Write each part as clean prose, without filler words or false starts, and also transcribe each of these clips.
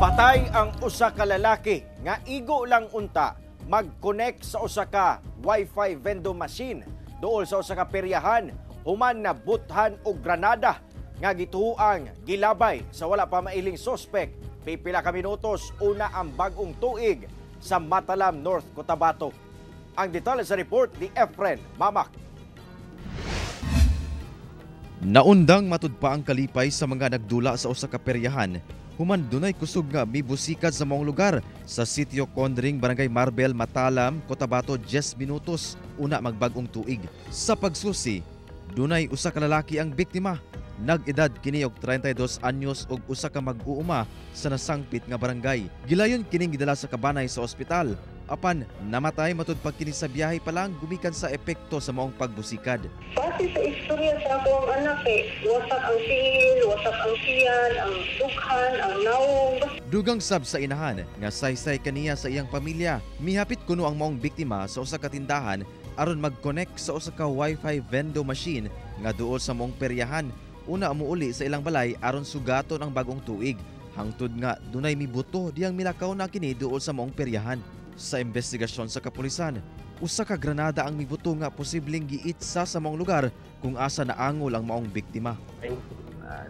Patay ang usa ka lalaki nga igo lang unta mag-connect sa usa ka Wi-Fi vendor machine duol sa usa ka peryahan human na buthan og granada nga gituoang gilabay sa wala pa mailing suspek pipila ka minutos una ang bag-ong tuig sa Matalam, North Cotabato. Ang detalye sa report ni Efren Mamak. Naundang matud pa ang kalipay sa mga nagdula sa usa ka peryahan human dunay kusog nga mibusikad sa maong lugar sa Sitio Condring, Barangay Marbel, Matalam, Cotabato 10 minutos una magbag-ong tuig. Sa pagsusi, dunay usa ka lalaki ang biktima. Nag-edad kini og 32 anyos ug usa ka mag-uuma sa nasangpit nga barangay. Gilayon kining gidala sa kabanay sa ospital. Apan namatay matud pa kini sa biyahe pa lang gumikan sa epekto sa maong pagbusikad. Base sa istorya sa akong anak eh, wasak ang siil, wasak ang tiyan, ang dughan, ang nawong. Dugang sab sa inahan nga saysay kaniya sa iyang pamilya. Mihapit kuno ang maong biktima sa usa ka tindahan aron mag-connect sa usa ka Wi-Fi vendo machine nga duol sa maong peryahan. Una muuli sa ilang balay aron sugaton ang bagong tuig. Hangtod nga dunay mibuto diyang milakaw na kini duol sa maong peryahan. Sa investigasyon sa kapulisan, usa ka granada ang mibuto nga posibleng giitsa sa maong lugar kung asa naangol ang maong biktima.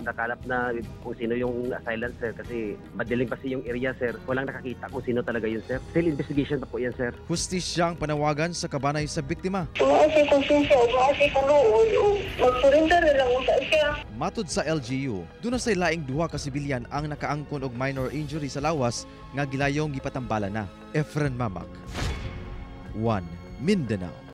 Nakalap na kung sino yung assailant, sir, kasi madilim kasi yung area, sir. Walang nakakita kung sino talaga yun, sir. Still investigation pa po yan, sir. Hustisya ang panawagan sa kabanay sa biktima. Kung siya konsensya o naa siya kaluod o mag-surrender na lang unta siya. Matod sa LGU, duna say laing duha ka sibilyan ang nakaangkon og minor injury sa lawas nga gilayong gipatambalan na. Efren Mamak, 1 Mindanao.